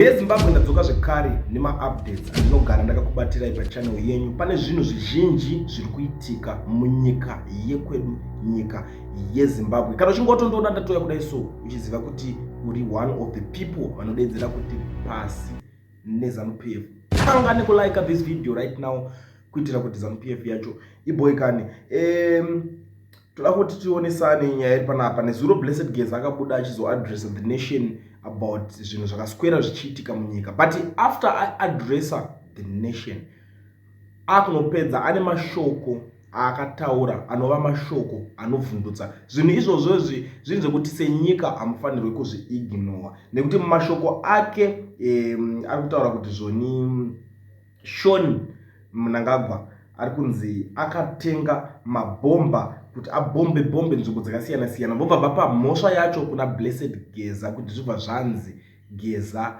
YeZimbabwe, ndadzoka zvekare nemaupdates andinogara ndakakubatirai pachannel yenyu. Pane zvinhu zvizhinji zviri kuitika munyika yekwedu, nyika yeZimbabwe. Kana uchinge watondiona ndatoya kudai so, uchiziva kuti uri one of the people vanodedzera kuti pasi neZANU PF. Tanga nekulike this video right now kuitira kuti ZANU PF yacho iboikane. Toda kuti tionesane nyaya iri panapa. Nezuro Blessed Geza akabuda achizoaddressa the nation about zvinhu zvakaswera zvichiitika munyika, but after aadressa the nation, akunopedza ane mashoko aakataura anova mashoko anovhundutsa. Zvinhu izvozvozvi zvinhu zvekuti senyika hamufanirwi kuzviignora, nekuti mumashoko ake ari kutaura kuti zvoni Sean Mnangagwa ari kunzi akatenga mabhomba kuti abhombe bhombe nzvimbo dzakasiyana siyana. Vobva vapa mhosva yacho kuna Blessed Geza, kuti zvibva zvanzi Geza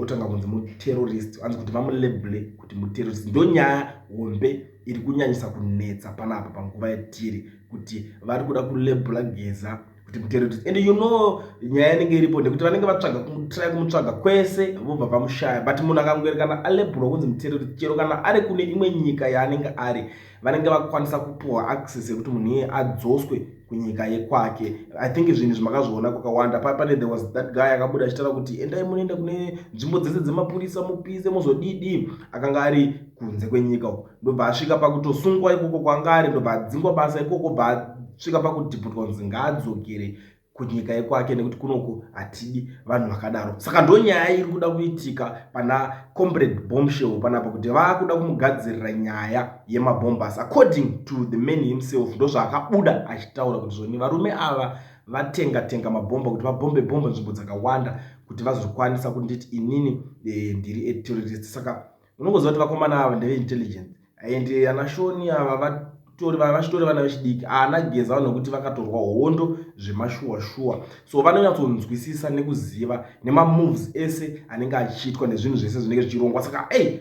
otanga kunzi muterrorist, anzi kuti vamulabel kuti muterrorist. Ndo nyaya hombe iri kunyanyisa kunetsa panapa panguva yatiri, kuti vari kuda kulabela Geza kuti muterrorist. And you know nyaya inenge iripo ndekuti vanenge vatsvaga kutry kumutsvaga kwese, vobva vamushaya. But munhu akangweri kana alabelwa kunzi muterrorist, chero kana ari kune imwe nyika yaanenge ari, vanenge vakwanisa kupuhwa access yekuti munhu iye adzoswe kunyika yekwake. I think zvinhu izvi makazviona kwakawanda. Pane there was that guy akabuda achitaura kuti endai munoenda kune nzvimbo dzese dzemapurisa, mupise, muzodidi. Akanga ari kunze kwenyika uko, ndobva asvika pakutosungwa ikoko kwanga ari, ndobva adzingwa basa ikoko, bva asvika pakudhiputwa kunzi ngaadzokere kunyika yekwake nekuti kunoku hatidi vanhu vakadaro. Saka ndo nyaya iri kuda kuitika pana Comrade Bombshell panapa, kuti vaakuda kumugadzirira nyaya yemabombas. According to the man himself, ndo zvaakabuda achitaura kuti zvoni varume ava vatenga tenga mabhomba kuti vabhombe bhombe nzvimbo dzakawanda kuti vazokwanisa kunditi inini ndiri aterrorist. Saka unongoziva kuti vakomana ava ndeveintelligence, and ana Sean ava vatori vachitori vana vechidiki, ana Geza vanhu vekuti vakatorwa hondo zvemashuwa shuwa, so vanonyatsonzwisisa nekuziva nemamoves ese anenge achiitwa nezvinhu zvese zvinenge zvichirongwa. Saka ei,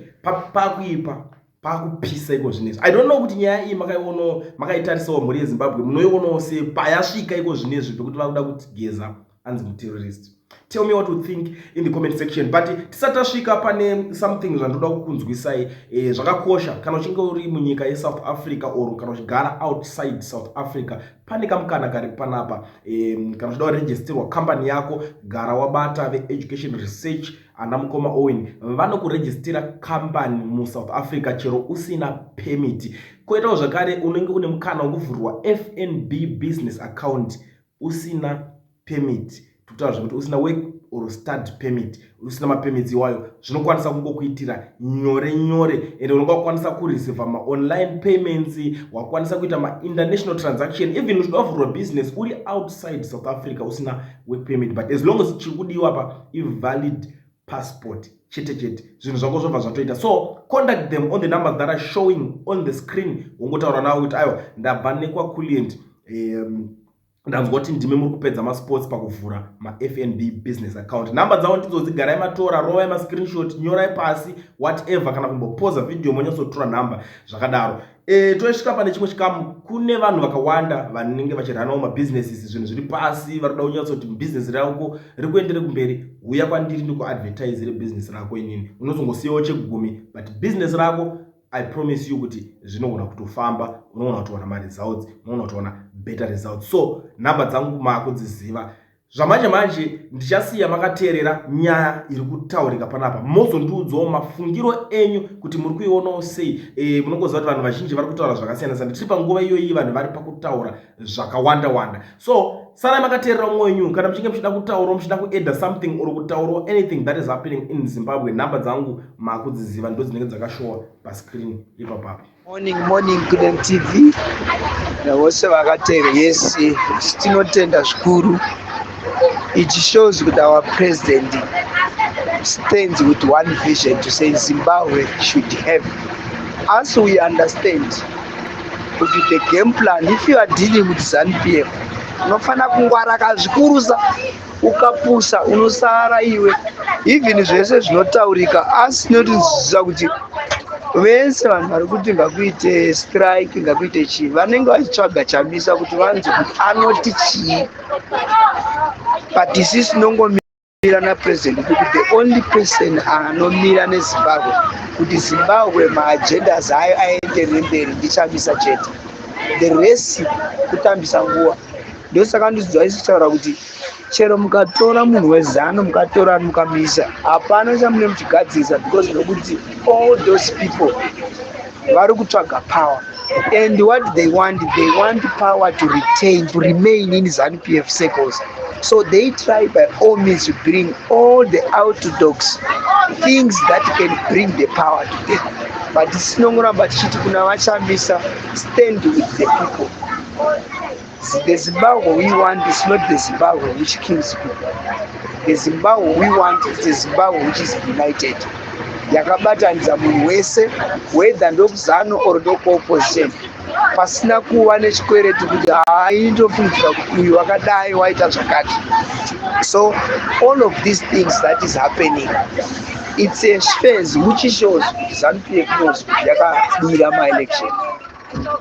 pakuipa, pakupisa iko zvinezvi. I don't know kuti nyaya iyi makaionawo, makaitarisawo, mhuri yeZimbabwe, munoionawo sei payasvika iko zvinezvi pekuti vakuda kuti Geza anzi muterrorist? Tell me what you think in the comment section. But tisati tasvika, pane something zvandoda kukunzwisai zvakakosha. Kana uchinge uri munyika yeSouth Africa or kana uchigara outside South Africa, pane kamukana kari panapa. Kana uchida kuregisterwa kambani yako, gara wabata veEducation Research, ana mukoma Owen. Vanokurejistira kambani muSouth Africa chero usina permit. Koitawo zvakare unenge une mukana wekuvhurwa FNB business account usina permit. Tikutaura zvekuti usina work or study permit, usina mapermits iwayo, zvinokwanisa kungokuitira nyore nyore, ende unonga wakwanisa kureceiva maonline payments, wakwanisa kuita mainternational transaction, even uchida kuvhurwa business uri outside South Africa usina work permit. But as long as chiri kudiwa pa ivalid passport chete chete, zvinhu zvako zvobva zvatoita. So contact them on the numbers that are showing on the screen. Wongotaura navo kuti aiwa, ndabva nekwaCulient, ndanzwa kuti ndime muri kupedza masports pakuvhura maFNB business account. Nhamba dzavo ndidzodzi, garai matora, rovai mascreenshot, nyorai pasi, whatever, kana kumbopoza vhidhiyo monyatsotora nhamba zvakadaro. Tosvika pane chimwe chikamu. Kune vanhu vakawanda vanenge vachiranawo mabusinesses, zvinhu zviri pasi, vari kuda kunyatsoti bhizinesi rako rikuendere kumberi. Uya kwandiri ndikuadvertisere bhizinesi rako. Inini unozongosiyawo chegumi, but bhizinesi rako, I promise you kuti zvinogona kutofamba, unogona kutowana maresults, unogona kutowana better results. So nhamba dzangu maakudziziva. Zvamanje manje ndichasiya makateerera nyaya iri kutaurika panapa, mozondiudzawo mafungiro enyu kuti muri kuionawo sei. Munongoziva kuti vanhu vazhinji vari kutaura zvakasiyana siyana. Tiri panguva iyoyi, vanhu vari pakutaura zvakawanda wanda, so sarai makateerera umwe wenyu. Kana muchinge muchida kutaurawo, muchida kuadda something or kutaurawo anything that is happening in Zimbabwe, nhamba dzangu maakudziziva, ndo dzinenge dzakashowa pascreen ipapapo. Morning, morning, Kuden TV nevose vakateera. Yes, tinotenda zvikuru. It shows kuti our president stands with one vision to say Zimbabwe should have. As we understand kuti the game plan, if you are dealing with ZANU PF, unofanira kungwara zvikurusa. Ukapusa unosara iwe. Even zvese zvinotaurika, asi tinotinzwisisa kuti vese vanhu vari kuti ngakuite strike, ngakuite chii, vanenge vachitsvaga Chamisa kuti vanzi kuti anoti chii, but isi tinongo Mira napresident kuti the only person anomira neZimbabwe kuti Zimbabwe maagendas ayo aenderere mberi ndiChamisa chete. The rest kutambisa nguva. Ndosaka ndinzwa ichitaura kuti chero mukatora munhu weZanu mukatora mukamisa hapana chamune muchigadzirisa because nokuti all those people vari kutsvaga power and what they want, they want power to retain, to remain in ZANU PF circles. So they try by all means to bring all the orthodox things that can bring the power to them. But tinongoramba tichiti kuna vaChamisa, stand with the people. The Zimbabwe we want is not the Zimbabwe which kills people. The Zimbabwe we want is the Zimbabwe which is united. Yakabatanidza munhu wese whether ndokuZanu or ndokuopposition pasina kuva nechikwereti kuti haa ini ndofungidzira kuti uyu wakadai waita zvakati. So all of these things that is happening, it's a phase which shows kuti ZANU PF knows kuti yakabira maelection.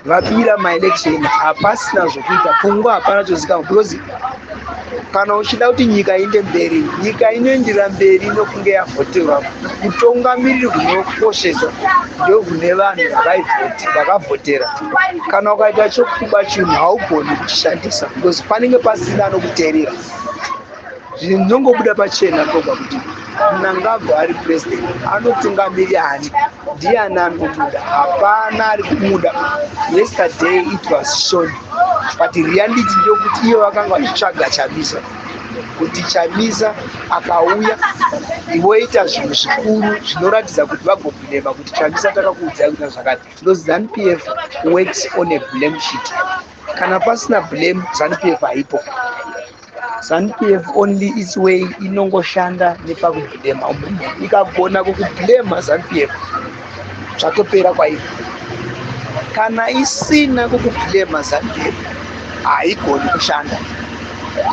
Vabira maelection, hapasina zvokuita, pfungwa hapana chozikanwa, because kana uchida kuti nyika iende mberi, nyika inoendera mberi nokunge yavhoterwa. Kutungamiriri hunokosheswa ndohune vanhu vakavhotera. Kana ukaita chokuba chinhu haugoni kuchishandisa because panenge pasina anokuteerera. Zvinhu zvinongobuda pachena poga kuti Mnangagwa ari president anotungamirira ani? Ndiani anomuda? Hapana ari kumuda. Yesterday it was shown, but reality ndokuti ivo vakanga vachitsvaga Chamisa kuti Chamisa akauya voita zvinhu zvikuru zvinoratidza kuti vagobhulema kuti Chamisa takakuudzai kuita zvakati, because ZANU PF works on a blame sheet. Kana pasina blame, ZANU PF haipo. ZANU PF only its way inongoshanda nepakubhulema umwe munhu. Ikagona kukubhulema ZANU PF, zvatopera kwairi. Kana isina kukubhulema ZANU PF haigoni kushanda.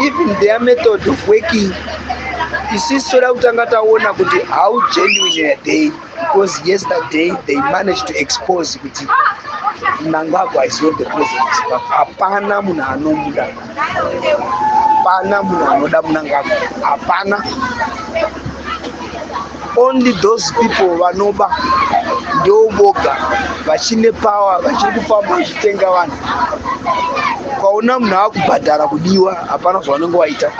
Even their method of working, isusu toda kutanga taona kuti how genuine are they, because yesterday they managed to expose kuti Mnangagwa is not the president. Hapana munhu anomuda, hapana munhu anoda Mnangagwa, hapana. Only those people vanoba ndo voga vachine power, vachiri kufamba vachitenga vanhu. Ukaona munhu akubhadhara kudiwa, hapana zvavanenge waita.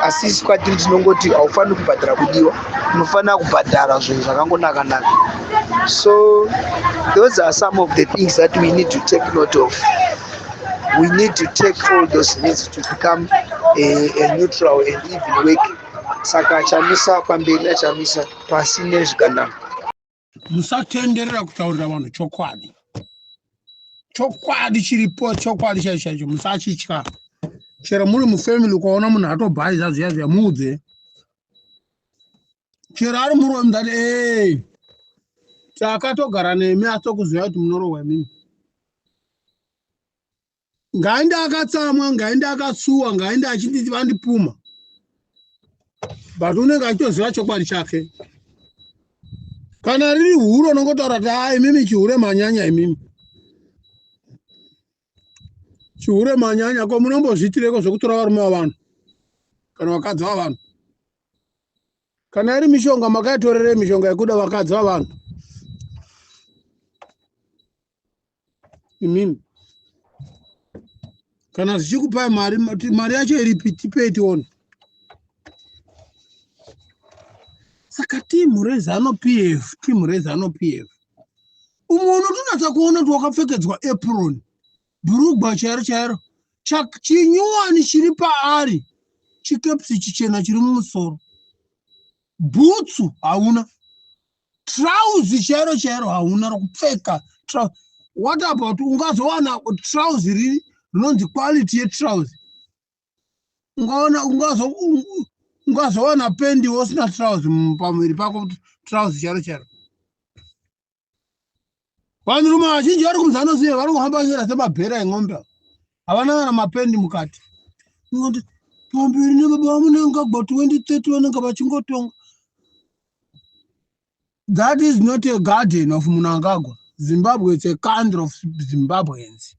Asi isu kwatiri tinongoti haufaniri kubhadhara kudiwa, unofanira kubhadhara zvinhu zvakangonaka naka. So those are some of the things that we need to take note of. We need to take all those needs to become a neutral and even work. Saka Chamisa pamberi naChamisa, pasi nezvigananga. Musatenderera kutaurira vanhu chokwadi. Chokwadi chiripo, chokwadi chaicho chaicho, musachitya. Chero muri mufamily, ukaona munhu atobhaiza zviya zviya, muudze. Chero ari muromi, ndati ee takatogara nemi asi tokuziva kuti munorohwa imimi. Ngaende akatsamwa, ngaende akatsuwa, ngaende achinditi vandipuma, but unenge achitoziva chokwadi chake. Kana riri hure, unongotaura kuti ha, imimi chihure manyanya, imimi chihure manyanya. Ko munombozviitireko zvekutora varume vavanhu kana vakadzi vavanhu? Kana iri mishonga, makaitorerei mishonga yekuda vakadzi vavanhu imimi? Kana zvichikupai mari, mari yacho iripi? Tipei tione. Saka timu reZANU PF, timu reZANU PF, umwe unotonatsa kuona kuti wakapfekedzwa apron, bhurugwa chairo chairo chinyuwani chiri paari, chikepsi chichena chiri mumusoro, bhutsu hauna, trauzi chairo chairo hauna rokupfeka. What about ungazowana trauzi riri rinonzi quality yetrauzi? Ungaona ungazowana pendi usina trauzi pamuviri pako, trauzi chairo chairo. Vanhurume vazhinji vari kuZANU PF vari kuhamba nyora semabhera eng'ombe, havana kana mapendi mukati. Ngoti pamberi nebaba vaMnangagwa, 2030 vanenge vachingotonga. That is not a garden of Mnangagwa. Zimbabwe is a country of Zimbabweans.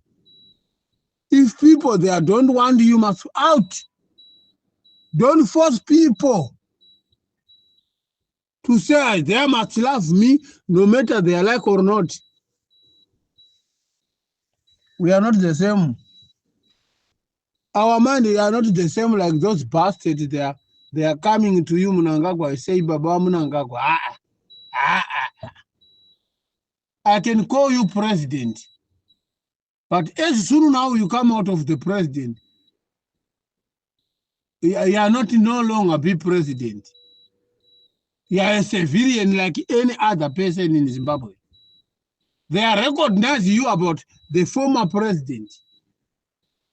If people there don't want you, must out. Don't force people to say they must love me no matter they like or not. We are not the same. Our mind are not the same like those bastards. They are coming to you, Mnangagwa, say Baba Mnangagwa. Ah, ah, ah. I can call you president. But as soon now you come out of the president, you are not no longer be president. You are a civilian like any other person in Zimbabwe. They are recognize you about the former president,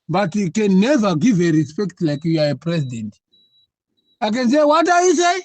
but you can never give a respect like you are a president. I can say, "What are you say?"